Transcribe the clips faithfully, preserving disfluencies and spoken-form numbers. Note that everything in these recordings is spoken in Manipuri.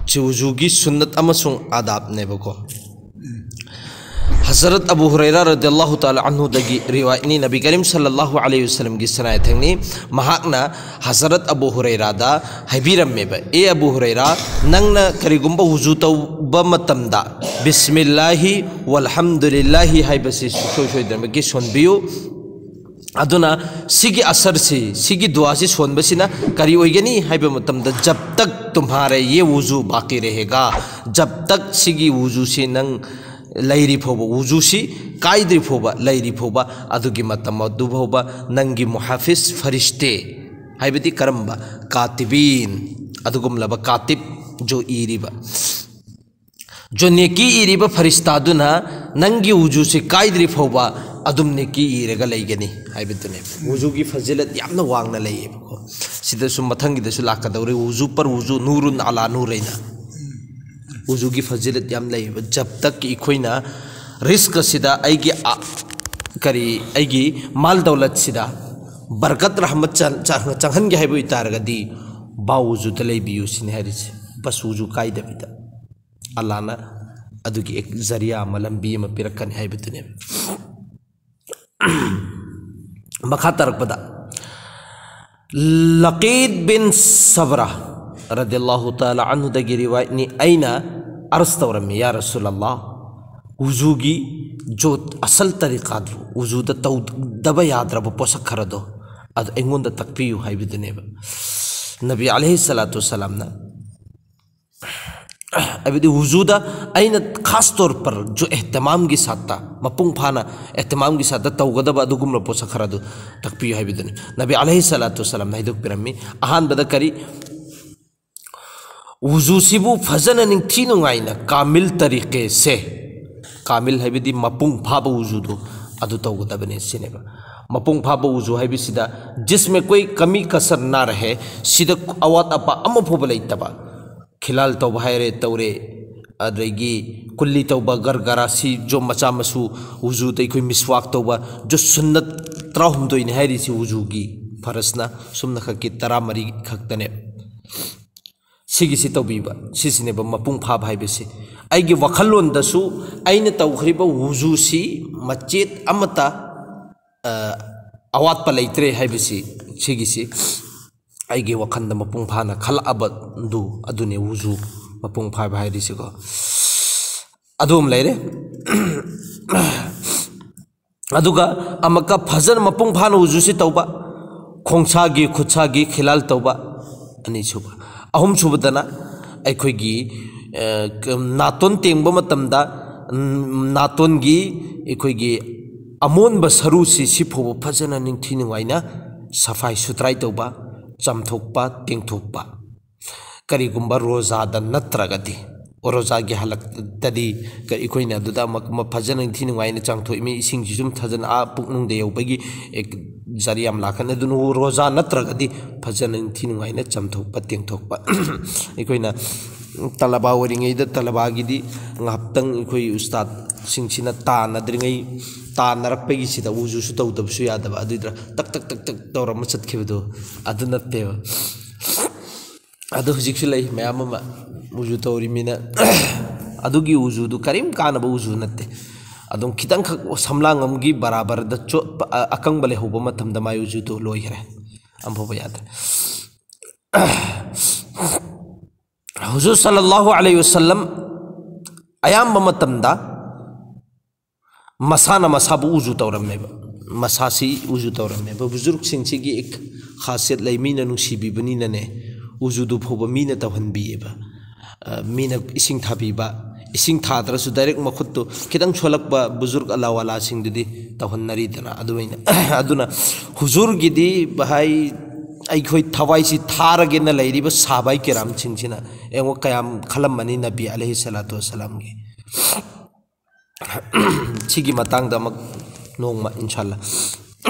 ꯁꯤ ꯋꯨꯖꯨꯒꯤ ꯁꯨꯟꯅꯠ ꯑꯃꯁꯨꯡ ꯑꯥꯗꯥꯕꯅꯦꯕꯀꯣ꯫ ꯍꯖꯔꯠ ꯑꯕꯨ ꯍꯨꯔꯩꯔꯥ ꯔꯗꯤꯌꯜꯂꯥꯍꯨ ꯇꯥꯂꯥ ꯑꯟꯍꯨꯗꯒꯤ ꯔꯤꯋꯥꯌꯠꯅꯤ, ꯅꯕꯤ ꯀꯔꯤꯝ ꯁꯜꯂꯜꯂꯥꯍꯨ ꯑꯂꯩꯍꯤ ꯋꯁꯜꯂꯝꯒꯤ ꯁꯅꯥꯏꯊꯦꯡꯅꯤ꯫ ꯃꯍꯥꯛꯅ ꯍꯖꯔꯠ ꯑꯕꯨ ꯍꯨꯔꯩꯔꯥꯗ ꯍꯥꯏꯕꯤꯔꯝꯃꯦꯕ, "ꯑꯦ ꯑꯕꯨ ꯍꯨꯔꯩꯔꯥ, ꯅꯪꯅ ꯀꯔꯤꯒꯨꯝꯕ ꯋꯨꯖꯨ ꯇꯧꯕ ꯃꯇꯝꯗ ꯕꯤꯁꯃꯤꯜꯂꯥꯍꯤ ꯋꯜꯍꯝꯗꯨꯂꯤꯜꯂꯥꯍꯤ ꯍꯥꯏꯕꯁꯤ ꯁꯨꯡꯁꯣꯏ ꯁꯣꯏꯗꯅꯃꯛꯀꯤ ꯁꯣꯟꯕꯤꯌꯨ꯫ ꯑꯗꯨꯅ ꯁꯤꯒꯤ ꯑꯁꯔꯁꯤ, ꯁꯤꯒꯤ ꯗꯨꯋꯥꯁꯤ ꯁꯣꯟꯕꯁꯤꯅ ꯀꯔꯤ ꯑꯣꯏꯒꯅꯤ ꯍꯥꯏꯕ ꯃꯇꯝꯗ, ꯖꯕ ꯇꯛ ꯇꯨꯝꯍꯥꯔꯦ ꯌꯦ ꯋꯨꯖꯨ ꯕꯥꯀꯤ ꯔꯦꯍꯦꯒꯥ, ꯖꯕ ꯇꯛ ꯁꯤꯒꯤ ꯋꯨꯖꯨꯁꯤ ꯅꯪ ꯂꯩꯔꯤ ꯐꯥꯎꯕ, ꯋꯨꯖꯨꯁꯤ ꯀꯥꯏꯗ꯭ꯔꯤ ꯐꯥꯎꯕ, ꯂꯩꯔꯤ ꯐꯥꯎꯕ, ꯑꯗꯨꯒꯤ ꯃꯇꯝ ꯑꯗꯨ ꯐꯥꯎꯕ ꯅꯪꯒꯤ ꯃꯨꯍꯥꯐꯤꯖ ꯐꯔꯤꯁꯇꯦ", ꯍꯥꯏꯕꯗꯤ ꯀꯔꯝꯕ? "ꯀꯥꯇꯤꯕꯤꯟ", ꯑꯗꯨꯒꯨꯝꯂꯕ ꯀꯥꯇꯤꯕ, ꯖꯣ ꯏꯔꯤꯕ, ꯖꯣ ꯅꯦꯀꯤ ꯏꯔꯤꯕ ꯐꯔꯤꯁꯇꯥꯗꯨꯅ ꯅꯪꯒꯤ ꯋꯨꯖꯨꯁꯤ ꯀꯥꯏꯗ꯭ꯔꯤ ꯐꯥꯎꯕ ꯑꯗꯨꯝ ꯅꯦꯀꯤ ꯏꯔꯒ ꯂꯩꯒꯅꯤ ꯍꯥꯏꯕꯗꯨꯅꯦ꯫ ꯋꯨꯖꯨꯒꯤ ꯐꯖꯤꯂꯠ ꯌꯥꯝꯅ ꯋꯥꯡꯅ ꯂꯩꯌꯦꯕꯀꯣ꯫ ꯁꯤꯗꯁꯨ ꯃꯊꯪꯒꯤꯗꯁꯨ ꯂꯥꯛꯀꯗꯧꯔꯦ, ꯋꯨꯖꯨ ꯄꯔ ꯋꯨꯖꯨ ꯅꯨꯔꯨꯟ ꯑꯂꯥ ꯅꯨꯔꯩꯅ꯫ ꯋꯨꯖꯨꯒꯤ ꯐꯖꯤꯂꯠ ꯌꯥꯝ ꯂꯩꯌꯦꯕ꯫ ꯖꯕ ꯇꯛ ꯑꯩꯈꯣꯏꯅ ꯔꯤꯁꯛ ꯑꯁꯤꯗ, ꯑꯩꯒꯤ ꯑ-, ꯀꯔꯤ, ꯑꯩꯒꯤ ꯃꯥꯜ ꯗꯧꯂꯠꯁꯤꯗ ꯕꯔꯀꯠ ꯔꯍꯃꯠ ꯆꯪ-, ꯆꯪ-, ꯆꯪꯍꯟꯒꯦ ꯍꯥꯏꯕ ꯑꯣꯏꯇꯥꯔꯒꯗꯤ, ꯕꯥꯎ ꯋꯨꯖꯨꯗ ꯂꯩꯕꯤꯌꯨ ꯁꯤꯅꯤ ꯍꯥꯏꯔꯤꯁꯦ꯫ ꯕꯁ ꯋꯨꯖꯨ ꯀꯥꯏꯗꯕꯤꯗ꯫ ꯑꯜꯂꯥꯅ ꯑꯗꯨꯒꯤ ꯑꯦꯛ ꯖꯔꯤꯌꯥ ꯑꯃ, ꯂꯝꯕꯤ ꯑꯃ ꯄꯤꯔꯛꯀꯅꯤ ꯍꯥꯏꯕꯗꯨꯅꯦꯕ꯫ ꯃꯈꯥ ꯇꯥꯔꯛꯄꯗ, ꯂꯀꯤꯠ ꯕꯤꯟ ꯁꯕ꯭ꯔꯥ ꯔꯗꯤꯌꯜꯂꯥꯍꯨ ꯇꯥꯂꯥ ꯑꯟꯍꯨꯗꯒꯤ ꯔꯤꯋꯥꯌꯠꯅꯤ, ꯑꯩꯅ ꯑꯔꯖ ꯇꯧꯔꯝꯃꯤ, "ꯌꯥ ꯔꯁꯨꯂꯜꯂꯥꯍ, ꯋꯨꯖꯨꯒꯤ ꯖꯣ ꯑꯁꯜ ꯇꯔꯤꯀꯥꯗꯨ, ꯋꯨꯖꯨꯗ ꯇꯧꯗꯕ ꯌꯥꯗ꯭ꯔꯕ ꯄꯣꯠꯁꯛ ꯈꯔꯗꯣ, ꯑꯗꯨ ꯑꯩꯉꯣꯟꯗ ꯇꯥꯛꯄꯤꯌꯨ" ꯍꯥꯏꯕꯗꯨꯅꯦꯕ꯫ ꯅꯕꯤ ꯑꯂꯩꯍꯤ ꯁꯂꯥꯇꯨ ꯋꯁꯂꯥꯝꯅ, ꯍꯥꯏꯕꯗꯤ ꯋꯨꯖꯨꯗ ꯑꯩꯅ ꯈꯥꯁ ꯇꯧꯔ ꯄꯔ ꯖꯣ ꯑꯦꯍꯇꯤꯃꯥꯝꯒꯤ ꯁꯥꯠꯇ, ꯃꯄꯨꯡ ꯐꯥꯅ ꯑꯦꯍꯇꯤꯃꯥꯝꯒꯤ ꯁꯥꯠꯇ ꯇꯧꯒꯗꯕ ꯑꯗꯨꯒꯨꯝꯂꯕ ꯄꯣꯠꯁꯛ ꯈꯔ ꯑꯗꯨ ꯇꯥꯛꯄꯤꯌꯨ ꯍꯥꯏꯕꯗꯨꯅꯤ꯫ ꯅꯕꯤ ꯑꯂꯩꯍꯤ ꯁꯂꯥꯇꯨ ꯋꯁꯂꯥꯝꯅ ꯍꯥꯏꯗꯣꯛꯄꯤꯔꯝꯃꯤ꯫ ꯑꯍꯥꯟꯕꯗ ꯀꯔꯤ? ꯋꯨꯖꯨꯁꯤꯕꯨ ꯐꯖꯅ ꯅꯤꯡꯊꯤ ꯅꯨꯡꯉꯥꯏꯅ ꯀꯥꯃꯤꯜ ꯇꯔꯤꯀꯦꯁꯦ, ꯀꯥꯃꯤꯜ ꯍꯥꯏꯕꯗꯤ ꯃꯄꯨꯡ ꯐꯥꯕ ꯋꯨꯖꯨꯗꯨ ꯑꯗꯨ ꯇꯧꯒꯗꯕꯅꯤ ꯁꯤꯅꯦꯕ꯫ ꯃꯄꯨꯡ ꯐꯥꯕ ꯋꯨꯖꯨ ꯍꯥꯏꯕꯁꯤꯗ ꯖꯤꯁꯃꯦ ꯀꯣꯏ ꯀꯃꯤ ꯀꯁꯔ ꯅꯥ ꯔꯍꯦ, ꯁꯤꯗ ꯑꯋꯥꯠ ꯑꯄꯥ ꯑꯃ ꯐꯥꯎꯕ ꯂꯩꯇꯕ꯫ ꯈꯤꯂꯥꯜ ꯇꯧꯕ ꯍꯥꯏꯔꯦ ꯇꯧꯔꯦ, ꯑꯗꯒꯤ ꯀꯨꯜꯂꯤ ꯇꯧꯕ, ꯒꯔꯒꯔꯥ, ꯁꯤ ꯖꯣ ꯃꯆꯥ ꯃꯁꯨ, ꯋꯨꯖꯨꯗ ꯑꯩꯈꯣꯏ ꯃꯤꯁꯋꯥꯛ ꯇꯧꯕ, ꯖꯣ ꯁꯨꯟꯅꯠ ꯇꯔꯥꯍꯨꯝꯗꯣꯏꯅꯤ ꯍꯥꯏꯔꯤꯁꯤ ꯋꯨꯖꯨꯒꯤ, ꯐꯔꯁꯅ ꯁꯨꯝꯅꯈꯛꯀꯤ ꯇꯔꯥꯃꯔꯤ ꯈꯛꯇꯅꯦ꯫ ꯁꯤꯒꯤꯁꯤ ꯇꯧꯕꯤꯕ, ꯁꯤꯁꯤꯅꯦꯕ ꯃꯄꯨꯡ ꯐꯥꯕ ꯍꯥꯏꯕꯁꯤ꯫ ꯑꯩꯒꯤ ꯋꯥꯈꯜꯂꯣꯟꯗꯁꯨ ꯑꯩꯅ ꯇꯧꯈ꯭ꯔꯤꯕ ꯋꯨꯖꯨꯁꯤ ꯃꯆꯦꯠ ꯑꯃꯠꯇ, ꯑ, ꯑꯋꯥꯠꯄ ꯂꯩꯇ꯭ꯔꯦ ꯍꯥꯏꯕꯁꯤ, ꯁꯤꯒꯤꯁꯤ ꯑꯩꯒꯤ ꯋꯥꯈꯜꯗ ꯃꯄꯨꯡ ꯐꯥꯅ ꯈꯜꯂꯛꯑꯕꯗꯨ ꯑꯗꯨꯅꯦ ꯋꯨꯖꯨ ꯃꯄꯨꯡ ꯐꯥꯕ ꯍꯥꯏꯔꯤꯁꯤꯀꯣ꯫ ꯑꯗꯨ ꯑꯃ ꯂꯩꯔꯦ꯫ ꯑꯗꯨꯒ ꯑꯃꯨꯛꯀ ꯐꯖꯅ ꯃꯄꯨꯡ ꯐꯥꯅ ꯋꯨꯖꯨꯁꯤ ꯇꯧꯕ, ꯈꯣꯡꯁꯥꯒꯤ, ꯈꯨꯠꯁꯥꯒꯤ ꯈꯤꯂꯥꯜ ꯇꯧꯕ, ꯑꯅꯤꯁꯨꯕ꯫ ꯑꯍꯨꯝꯁꯨꯕꯗꯅ ꯑꯩꯈꯣꯏꯒꯤ, ꯑ, ꯀ-, ꯅꯥꯇꯣꯟ ꯇꯦꯡꯕ ꯃꯇꯝꯗ, ꯎꯝ, ꯅꯥꯇꯣꯟꯒꯤ ꯑꯩꯈꯣꯏꯒꯤ ꯑꯃꯣꯟꯕ ꯁꯔꯨꯁꯤ ꯁꯤꯐꯥꯎꯕ ꯐꯖꯅ ꯅꯤꯡꯊꯤ ꯅꯨꯡꯉꯥꯏꯅ ꯁꯐꯥꯏ ꯁꯨꯊ꯭ꯔꯥꯏ ꯇꯧꯕ, ꯆꯥꯝꯊꯣꯛꯄ, ꯇꯦꯡꯊꯣꯛꯄ꯫ ꯀꯔꯤꯒꯨꯝꯕ ꯔꯣꯖꯥꯗ ꯅꯠꯇ꯭ꯔꯒꯗꯤ, ꯔꯣꯖꯥꯒꯤ ꯍꯜꯂꯛꯇꯗꯤ ꯀ-, ꯑꯩꯈꯣꯏꯅ ꯑꯗꯨꯗ ꯑꯃꯨꯛ ꯃ-, ꯐꯖꯅ ꯅꯤꯡꯊꯤ ꯅꯨꯡꯉꯥꯏꯅ ꯆꯥꯝꯊꯣꯛꯏ, ꯏꯁꯤꯡꯁꯤꯁꯨ ꯐꯖꯅ ꯑꯥ ꯄꯨꯛꯅꯨꯡꯗ ꯌꯧꯕꯒꯤ ꯑꯦꯛ-, ꯖꯔꯤ ꯌꯥꯝ ꯂꯥꯛꯀꯅꯤ꯫ ꯑꯗꯨꯅ ꯔꯣꯖꯥ ꯅꯠꯇ꯭ꯔꯒꯗꯤ ꯐꯖꯅ ꯅꯤꯡꯊꯤ ꯅꯨꯡꯉꯥꯏꯅ ꯆꯥꯝꯊꯣꯛꯄ, ꯇꯦꯡꯊꯣꯛꯄ꯫ ꯑꯩꯈꯣꯏꯅ ꯇꯂꯕꯥ ꯑꯣꯏꯔꯤꯉꯩꯗ ꯇꯂꯕꯥꯒꯤꯗꯤ ꯉꯥꯏꯍꯥꯛꯇꯪ ꯑꯩꯈꯣꯏ ꯎꯁꯇꯥꯗꯁꯤꯡꯁꯤꯅ ꯇꯥꯟꯅꯗ꯭ꯔꯤꯉꯩ, ꯇꯥꯟꯅꯔꯛꯄꯒꯤꯁꯤꯗ ꯎꯖꯨꯁꯨ ꯇꯧꯗꯕꯁꯨ ꯌꯥꯗꯕ, ꯑꯗꯨꯏꯗꯨꯅ ꯇꯛ ꯇꯛ ꯇꯛ ꯇꯛ ꯇꯧꯔꯝꯃ ꯆꯠꯈꯤꯕꯗꯣ ꯑꯗꯨ ꯅꯠꯇꯦꯕ꯫ ꯑꯗꯨ ꯍꯧꯖꯤꯛꯁꯨ ꯂꯩ ꯃꯌꯥꯝ ꯑꯃ ꯎꯖꯨ ꯇꯧꯔꯤꯃꯤꯅ꯫ ꯑꯗꯨꯒꯤ ꯎꯖꯨꯗꯨ ꯀꯔꯤꯝ ꯀꯥꯟꯅꯕ ꯎꯖꯨ ꯅꯠꯇꯦ꯫ ꯑꯗꯨꯝ ꯈꯤꯇꯪꯈꯛ ꯁꯝꯂꯥꯡ ꯑꯃꯒꯤ ꯕꯔꯥꯕꯔꯗ ꯆꯣꯠꯄ, ꯑ-, ꯑꯀꯪꯕ ꯂꯩꯍꯧꯕ ꯃꯇꯝꯗ ꯃꯥꯏ ꯎꯖꯨꯗꯨ ꯂꯣꯏꯈ꯭ꯔꯦ, ꯑꯃꯐꯥꯎꯕ ꯌꯥꯗ꯭ꯔꯦ꯫ ꯍꯨꯖꯨꯔ ꯁꯜꯂꯜꯂꯥꯍꯨ ꯑꯂꯩꯍꯤ ꯋꯁꯜꯂꯝ ꯑꯌꯥꯝꯕ ꯃꯇꯝꯗ ꯃꯁꯥꯅ ꯃꯁꯥꯕꯨ ꯎꯖꯨ ꯇꯧꯔꯝꯃꯦꯕ, ꯃꯁꯥꯁꯤ ꯎꯖꯨ ꯇꯧꯔꯝꯃꯦꯕ꯫ ꯕꯨꯖꯨꯔꯒꯁꯤꯡꯁꯤꯒꯤ ꯏꯛ ꯈꯥꯁꯤꯌꯠ ꯂꯩ, ꯃꯤꯅ ꯅꯨꯡꯁꯤꯕꯤꯕꯅꯤꯅꯅꯦ, ꯎꯖꯨꯗꯨ ꯐꯥꯎꯕ ꯃꯤꯅ ꯇꯧꯍꯟꯕꯤꯌꯦꯕ꯫ ꯑ, ꯃꯤꯅ ꯏꯁꯤꯡ ꯊꯥꯕꯤꯕ, ꯏꯁꯤꯡ ꯊꯥꯗ꯭ꯔꯁꯨ direct ꯃꯈꯨꯠꯇꯨ ꯈꯤꯇꯪ ꯁꯣꯜꯂꯛꯄ ꯕꯨꯖꯨꯔꯒ ꯑꯂꯥꯋꯥꯂꯥꯁꯤꯡꯗꯨꯗꯤ ꯇꯧꯍꯟꯅꯔꯤꯗꯅ꯫ ꯑꯗꯨꯃꯥꯏꯅ, ꯑꯗꯨꯅ ꯍꯨꯖꯨꯔꯒꯤꯗꯤ ꯚꯥꯏ, ꯑꯩꯈꯣꯏ ꯊꯋꯥꯏꯁꯤ ꯊꯥꯔꯒꯦꯅ ꯂꯩꯔꯤꯕ ꯁꯥꯍꯥꯕꯥꯏ ꯀꯤꯔꯥꯝꯁꯤꯡꯁꯤꯅ ꯌꯦꯡꯉꯣ ꯀꯌꯥꯝ ꯈꯜꯂꯝꯃꯅꯤ ꯅꯕꯤ ꯑꯂꯩꯍꯤ ꯁꯂꯥꯇꯨ ꯋꯁꯁꯂꯥꯝꯒꯤ꯫ ꯁꯤꯒꯤ ꯃꯇꯥꯡꯗ ꯑꯃꯨꯛ ꯅꯣꯡꯃ ꯏꯟꯁꯥꯜꯂꯥ꯫